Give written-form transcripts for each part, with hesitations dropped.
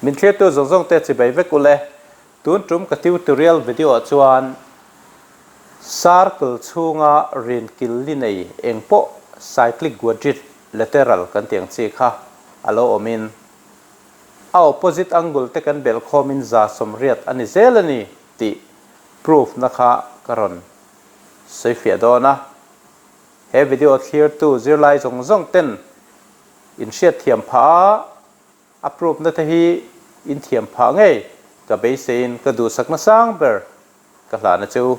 Min thlirtu zawng zawng te chibai vek ule. Tun tum ka tutorial video ah chuan circle chhunga rin kil li nei eng pawh cyclic quadrilateral kan tih ang chi kha a lo awm in a opposite angle te kan belh khawm in 180 a ni zel a ni tih proof na kha ka rawn sawi fiah dawn a. He video thlirtu zirlai zawng zawng ten in hriatthiam phah a, a proof na te hi in thiam phah ngei ka beiseiin ka duhsakna sang ber ka hlahna che u.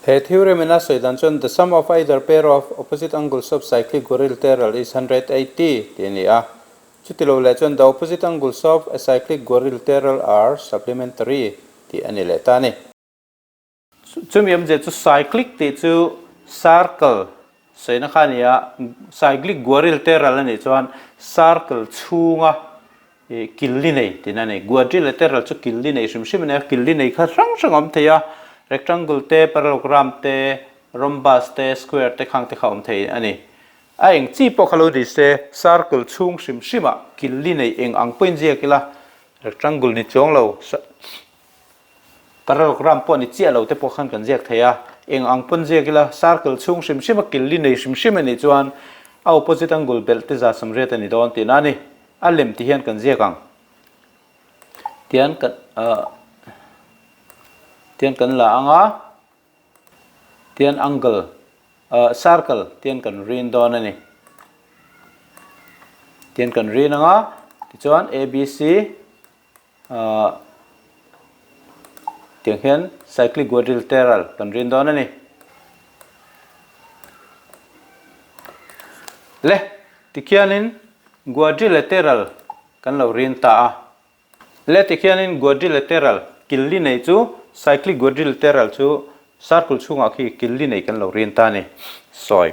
He theorem in a sawi dan chuan the sum of either pair of opposite angles of cyclic quadrilateral is 180 tih a ni a. Chuti lo leh chuan the opposite angles of a cyclic quadrilateral are supplementary tih a ni leh ta a ni. Chumi awmzia chu cyclic tih chu circle sawina kha a ni a, cyclic quadrilateral a nih chuan circle chhunga Ih kil li nei tihna a ni. Quadrilateral chu kil li nei hrim hrim a ni a, kil li nei kha hrang hrang a awm thei a, rectangle te, parallelogram te, rhombus te, square te khang te kha a awm thei a ni. A eng chi pawh kha lo ni se, circle chhung hrim hrimah kil li nei eng ang pawhin ziak ila, rectangle ni chuang lo, parallelogram pawh ni chiah lo te pawh khan kan ziak thei a, eng ang pawn ziak ila, circle chhung hrim hrima kil li nei hrim hrim a nih chuan a opposite angle belh te 180 a ni dawn tihna a ni. A lem ti hian kan ziak ang. Tian kan ah tian kan la ang a, tian angle ah circle tian kan rin dawn a ni. Tian kan rin ang a, tichuan ABC ah tiang hian cyclic quadrilateral kan rin dawn a ni. Le, tikhianin quadrilateral kan lo rin ta a. Le, tikhianin quadrilateral kil li nei chu cyclic quadrilateral chu circle chhungah khi kil li nei kan lo rin ta a ni. Sawi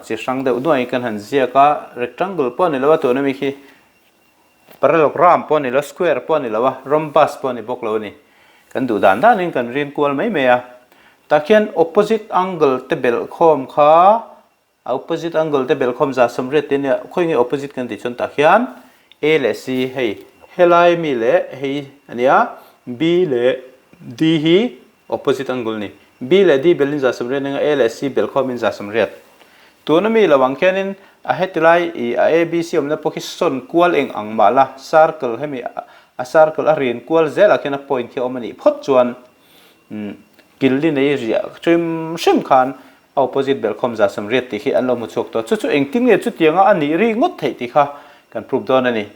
chi hrang deuh nuai kan han ziak a, rectangle pawh a ni lo a tuna mi khi. Parallelogram pawh a ni lo, square pawh a ni lo a, rhombus pawh a ni bawk lo a ni. Kan duh dan danin kan rin kual mai mai a. Tah khian opposite angle te belh khawm kha, a opposite angle te belh khawm 180 te nia, khawi nge opposite kan tih chuan tah khian A leh C hei helai mi leh hei a nia, B leh D hi opposite angle a ni. B leh D belhin 180 anga A leh C belh khawmin 180. Tuna mi lo ang khianin a heti lai ih a ABC awmna pawh khi sawn kual eng ang mah la, circle hemi a circle a rin kual zelah khian a point khi a awm a nih phawt chuan umm kil li nei riah hrim hrim khan a opposite belh khawm 180 tih khi an lo hmu chhuak tawh. Chu chu engtin nge chutianga a nih ri ngawt theih tih kha kan proof dawn a ni.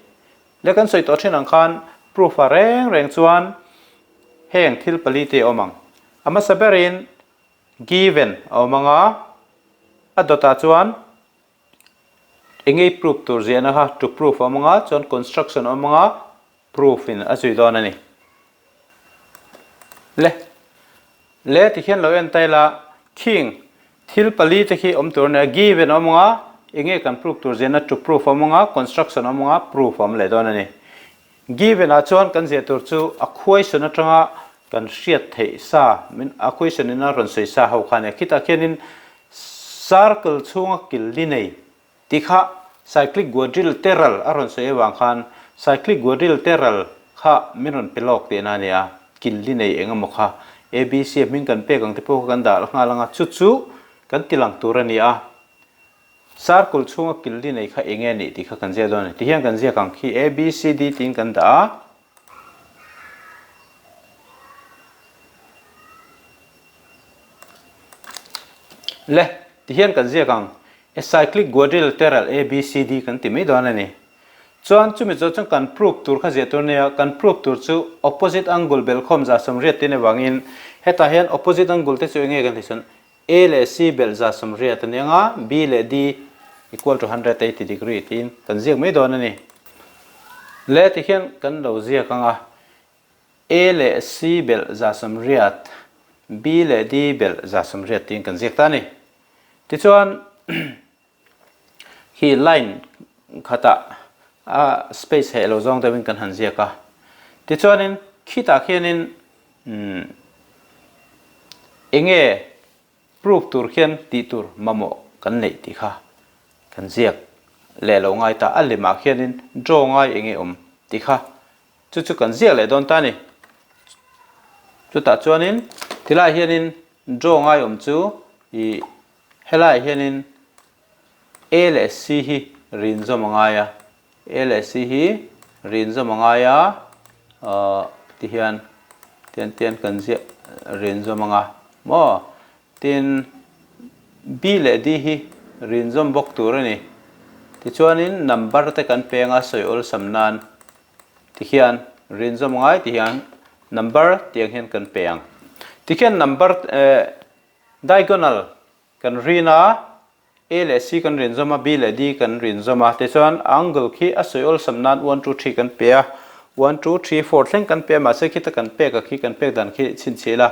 Le kan sawi tawh thin ang khan proof a reng reng chuan heng thil pali te a awm ang. A hmasa berin given a awm ang a, a dawtah chuan engei proof tur ziahna kha to proof a awm ang a, chuan construction a awm ang a, proof in a zui dawn a ni. Le le ti hian lo en ta ila khing thil pali te khi awm tur a ni a, given a awm ang a, enge kan proof tur ziahna to proof a awm ang a, construction a awm ang a, proof a awm leh dawn a ni. Given ah chuan kan ziah tur chu a question atanga kan hriat theih sa, min a question in a rawn sawi sa ho kha a nia. Khitah khianin circle chhunga kil li nei tih kha cyclic quadrilateral a rawn sawi avang khan cyclic quadrilateral kha min rawn pe lawk tihna a nia. Kil li nei eng emaw kha ABC a hming kan pek ang te pawh kha kan dah nghal ang a, chu chu kan ti lang tur a ni a. Circle chhunga kil li nei kha eng nge nih tih kha kan ziak dawn a ni. Tihian kan ziak ang khi A, B, C, D tiin kan dah a. Le, tihian kan ziak ang A cyclic quadrilateral A, B, C, D kan ti mai dawn a ni. Chuan chumi zawh chuan kan proof tur kha ziah tur a nia, kan proof tur chu opposite angle belhkhawm 180 tin avangin hetah hian opposite angle te chu eng nge kan tih chuan A leh C belh 180 a ni ang a, B leh D equal to 180 degree tiin kan ziak mai dawn a ni. Le ti hian kan lo ziak ang a, A leh C belh 180, B leh D belh 180 tiin kan ziak ta a ni. Tichuan khi line khatah a space heh lo zawng deuhin kan han ziak a. Tichuanin khitah khianin enge. Proof tur khian tih tur mamawh kan neih tih kha kan ziak leh lo ngai ta. A lemah khianin draw ngai eng nge awm tih kha chu chu kan ziak leh dawn ta a ni. Chutah chuanin tilaiah hianin draw ngai awm chu ih helaiah hianin A leh C hi rinzawm a ngai a, A leh C hi rinzawm a ngai a, ahh tihian tian tian kan ziah rinzawm anga maw? Tin, B leh D hi rinzawm bawk tur a ni. Tichuanin number te kan peng a sawi awlsam nan tikhian rinzawm ngai tihian number tiang hian kan pe ang. Tikhian number eh diagonal Kan rin a, A leh C kan rin zawm a, B leh D kan rin zawm a, tichuan angle khi a sawi awlsam nan one two three kan pe a, one two three four thleng kan pe a, mahse khita kan pek a khi kan pek dan khi chhinchhiah ila,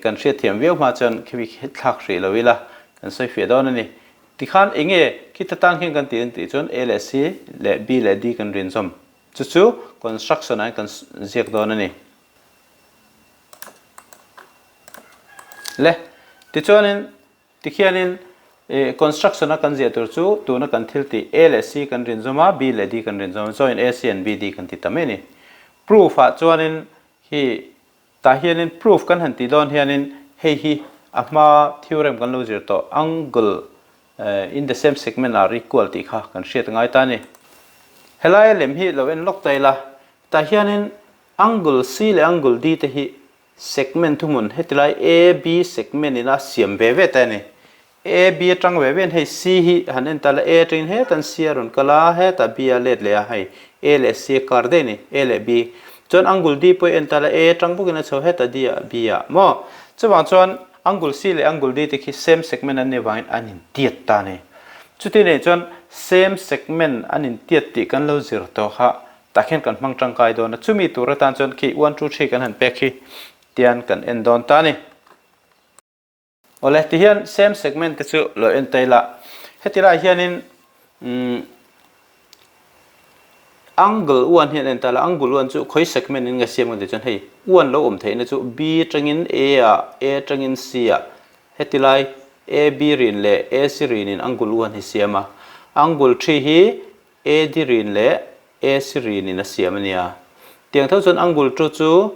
kan hriatthiam viau hma chuan khimi khi thlak hrih lo ila kan sawi fiah dawn a ni. Tikhan eng nge khita tang hian kan tih an tih chuan A leh C leh B leh D kan rin zawm chu chu construction ah hian kan ziak dawn a ni. Le, tichuanin tikhianin ih construction a kan ziah tur chu tuna kan thil tih A leh C kan rin zawm a, B leh D kan rin zawm a, chuanin A, C and B, D kan ti ta mai a ni. Proof ah chuanin hi tah hianin proof kan han tih dawn hianin hei hi a hma theorem kan lo zir tawh angle in the same segment are equal tih kha kan hriat ngai ta a ni. Helai lem hi lo en lawk ta ila, tah hianin Angle C leh angle D te hi segment thuhmun heti lai AB segment in a siam ve ve ta a ni. AB atang ve ve in hei C hi han en ta la A atangin hetan C a rawn kal a, hetah B a let leh a, hei A leh C a kar daih a ni, A leh B. Chuan angle D pawh hi en ta la A atang bawkin a chho hetah D ah B ah maw. Chuvang chuan angle C leh angle D te khi same segment an nih avangin an intiat ta a ni. Chuti nei chuan same segment an intiat tih kan lo zir tawh kha Tah khian kan hmang tangkai dawn a, chumi tur atan chuan khi one two three kan han pek hi tian kan en dawn ta a ni. Awle, tihian same segment te chu lo en ta ila, heti lai hianin umm angle one hi an en ta ila, angle one chu khawi segment in nge siam kan tih chuan hei one lo awm theihna chu B atangin A ah, A atangin C ah, heti lai A B rin leh A C rin in angle one hi siam a, angle three hi AD rin leh AC rin in a siam a nia. Tiang tho chuan angle 2 chu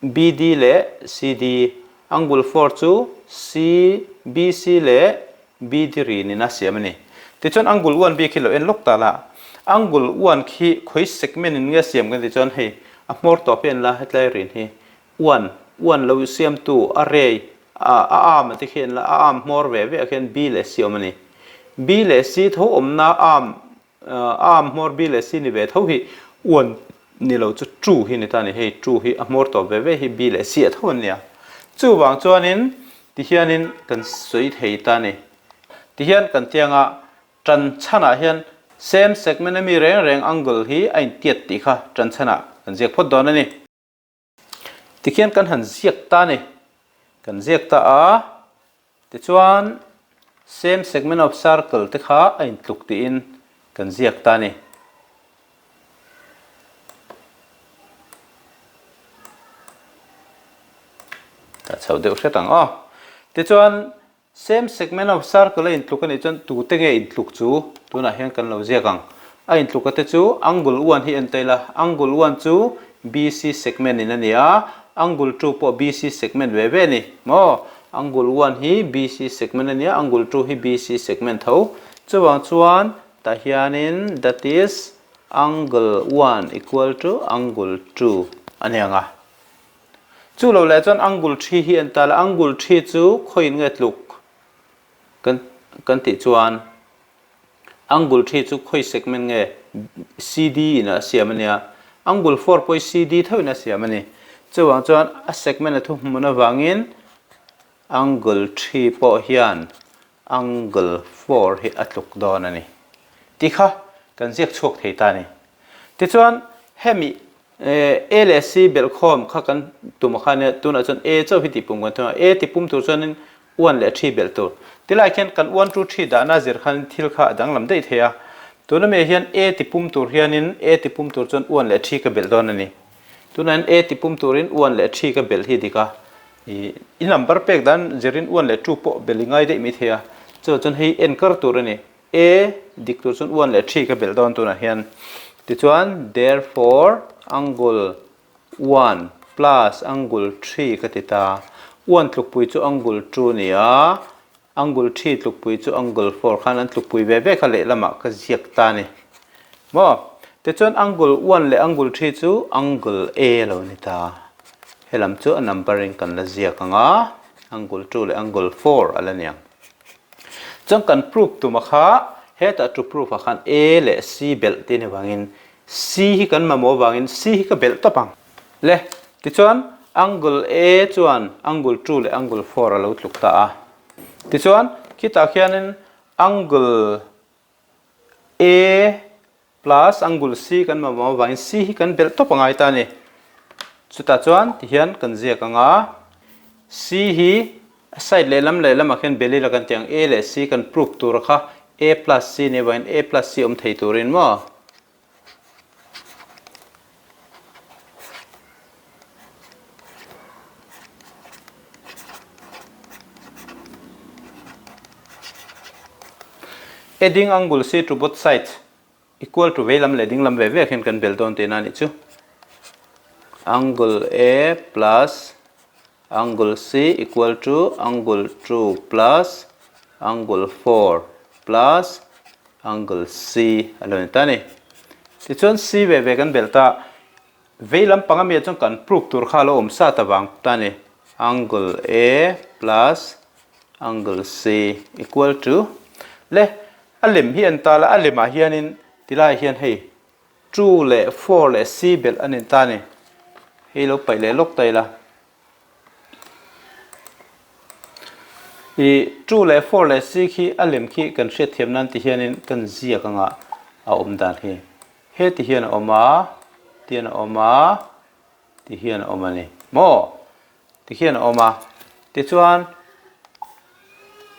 BD leh CD, angle 4 chu C, BC leh BD rin in a siam a ni. Tichuan angle 1 bik hi lo en lawk ta la. Angle 1 khi khawi segment in nge a siam kan tih chuan hei a hmawr tawp hi en la hetlai rin hi Uan, uan lo siamtu a rei a, a arm te khi an la, a arm hmawr ve ve ah khian B leh C awm a ni. B leh C tho awmna arm, a arm hmawr B leh C ni ve tho hi uan ni lo chu two hi ni ta a ni, hei two hi a hmawr tawp ve ve hi B leh C ah tho an nia. Chuvang chuanin tihianin kan sawi thei ta a ni. Tihian kan tianga tan chhanah hian same segment a mi reng reng angle hi a intiat tih kha tan chhanah kan ziak phawt dawn a ni. Tikhian kan han ziak ta a ni. Kan ziak ta a, tichuan same segment of circle te kha a intluk tiin kan ziak ta a ni. Tah chho deuh hret ang aw. Tichuan Same segment of circle a intluk a nih chuan tute nge intluk chu tunah hian kan lo ziak ang. A intluk a te chu angle one hi en ta ila, angle one chu BC segment in a ni a, angle two pawh BC segment ve ve a ni maw? Angle one hi BC segment a ni a, angle two hi BC segment tho. Chuvang chuan tah hianin that is angle one equal to angle two a ni ang a. Chu lo leh chuan angle thi hi an tal a, angle thi chu khawiin nge tluk kan kan tih chuan angle thi chu khawi segment nge CD in a siam a nia, angle 4 pawh hi CD theuhin a siam a ni. Chuvang chuan a segment a thuhmun avangin angle thi pawh hian angle 4 hi a tluk dawn a ni tih kha kan ziak chhuak thei ta a ni. Tichuan hemi A leh C belhkhawm kha kan tum a kha nia, tunah chuan A chauh hi tihpum kan tum a, A tipum tur chuanin one leh three belh tur. Tilai khian kan one two three dahna zir khan thil kha a danglam daih thei a, tuna mi ah hian A tipum tur hianin A tipum tur chuan one leh three ka belh dawn a ni. Tunah hian A tipum turin one leh three ka belh hi dik a. I i number pek dan zirin one leh two pawh belh i ngai daih mai thei a, chuvang chuan hei en kar tur a ni. A dik tur chuan one leh three ka belh dawn tunah hian. Tichuan therefore angle one plus angle three ka ti ta. One tlukpui chu angle two a ni a, angle three tlukpui chu angle four khan an tlukpui ve ve kha lehlamah ka ziak ta a ni. Maw? Tichuan angle one leh angle three chu angle A a lo ni ta. Helam chu a number in kan la ziak ang a, angle two leh angle four a la ni ang. Chuan kan proof tum a kha hetah to proof ah khan A leh C belh tih a ni vangin C hi kan mamawh avangin C hi ka belh tawp ang. Le, tichuan angle A chuan angle two leh angle four a lo tluk ta a. Tichuan khitah khianin angle A plus angle C kan mamawh avangin C hi kan belh tawp a ngai ta a ni. Chutah chuan tihian kan ziak ang a, C hi a side lehlam lehlamah khian belh ila kan ti ang, A leh C kan proof tur kha A plus C nih avangin A plus C awm thei turin maw? Adding angle C to both sides equal to veilam leh dinglam ve ve khian kan bel dawn tihna a nih chu. Angle A plus angle C equal to angle 2 plus angle 4 plus angle C a lo ni ta a ni. Tichuan C ve ve kan belh ta, vei lampang ami ah chuan kan proof tur kha a lo awm sat avang ta a ni. Angle A plus angle C equal to le a lem hi an ta la, a lemah hianin tilaiah hian hei two leh four leh C belh a ni ta a ni. Hei lo paih leh lawk ta ila. I two leh four leh C khi a lem khi kan hriat thiam nan ti hianin kan ziak anga a awm dan hi. Heti hian a awm a, tian a awm a, ti hian a awm a ni. Maw? Ti hian a awm a. Tichuan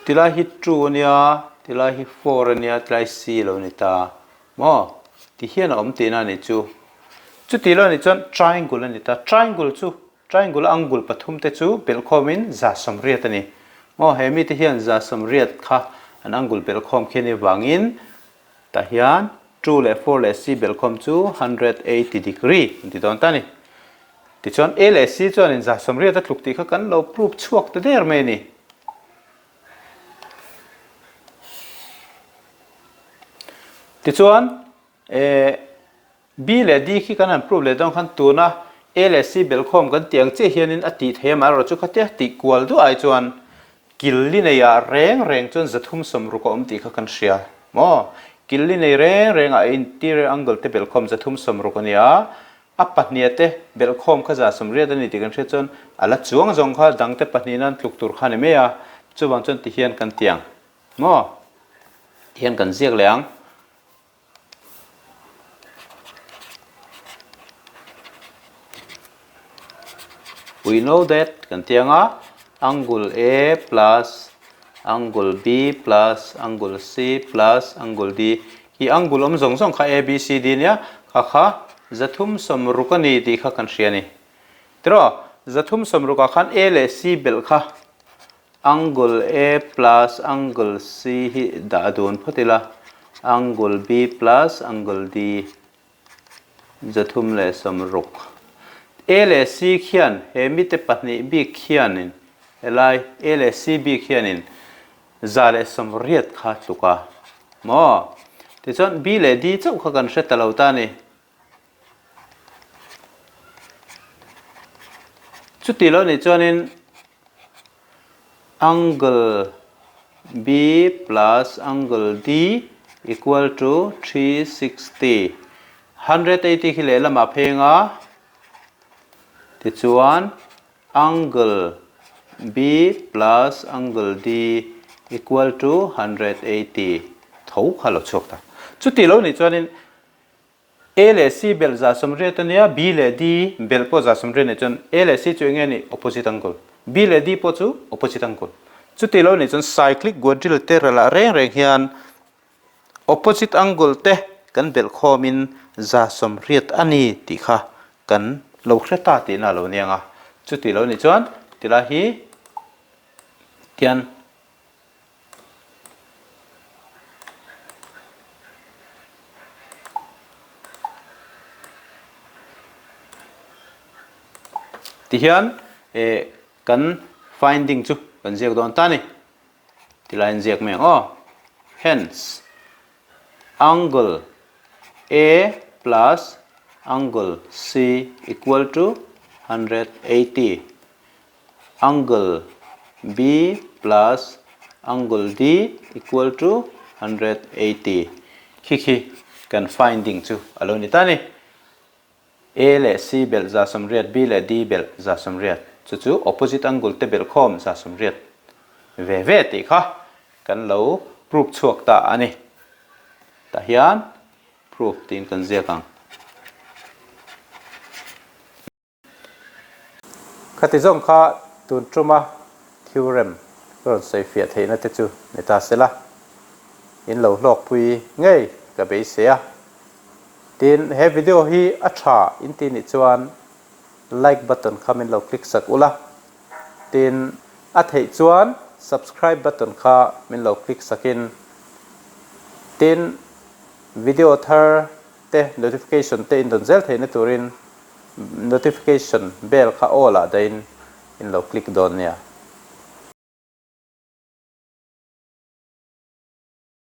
tilai hi two a nia, tilai hi four a nia, tilai C a lo ni ta. Maw? Ti hian a awm tihna a nih chu. Chuti lo a nih chuan triangle a ni ta. Triangle chu triangle angle pathum te chu belhkhawmin 180 a ni. Maw? He mite hian 180 kha an angle belhkhawm khi a nih avangin tah hian two leh four leh C belhkhawm chu 180 degree an ti dawn ta a ni. Tichuan A leh C chuanin 180 a tluk tih kha kan lo proof chhuak ta der mai a ni. Tichuan B leh D khi kan han proof leh dawn khan tuna A leh C belhkhawm kan tih ang chiah hianin a tih thei a, amaherawhchu khatia tih kual duah ai chuan kil li neiah reng reng chuan 360 a awm tih kha kan hria maw? Kil li nei reng rengah a interior angle te belhkhawm 360 a ni a, a pahniha te belhkhawm kha 180 a ni tih kan hriat chuan a la chuang zawng kha dangte pahnih nan tluk tur kha a ni mai a, chuvang chuan tihian kan ti ang maw? Tihian kan ziak leh ang. We know that kan ti ang a, angle A plus angle B plus angle C plus angle D hi angle awm zawng zawng kha A, B, C, D nia kha kha 360 a ni tih kha kan hria a ni. Tiraw, 360 ah khan A leh C belh kha Angle A plus angle C hi dah dun phawt ila, angle B plus angle D 360. A leh C khian he mite pahnih bik khianin helai A leh C bik hianin 180 kha tluk a maw? Tichuan B leh D chauh kha kan hre ta lo ta a ni. Chuti lo nih chuanin angle B plus angle D equal to 360. 180 khi lehlamah phei anga tichuan angle B plus angle D equal to 180 tho kha lo chhuak ta. Chuti lo nih chuanin A leh C belh 180 a nia, B leh D belh pawh 180 nih chuan A leh C chu eng nge nih? Opposite angle. B leh D pawh chu opposite angle. Chuti lo nih chuan cyclic quadrilateral ah reng reng hian opposite angle te kan belh khawmin 180 a ni tih kha kan lo hre ta tihna a lo ni ang a. Chuti lo nih chuan Tilai hi tian Tihian eh kan finding chu kan ziak dawn ta a ni. Tilai an ziak mai ang aw. Hence, angle A plus angle C equal to 180. Angle B plus angle D equal to 180. Khi khi kan finding chu a lo ni ta a ni. A leh C belh 180, B leh D belh 180, chu chu opposite angle te belh khawm 180 ve ve tih kha kan lo proof chhuak ta a ni. Tah hian proof tiin kan ziak ang. Khati zawng kha tun tuma theorem rawn sawi fiah theihna te chu ni ta sela, in lo hlawkpui ngei ka beisei a. Tin, he video hi a tha in ti nih chuan like button kha min lo click sak ula. Tin, a theih chuan subscribe button kha min lo click sakin. Tin, video thar te notification te in dawn zel theihna turin notification bell kha all ah dahin in lo click dawn nia.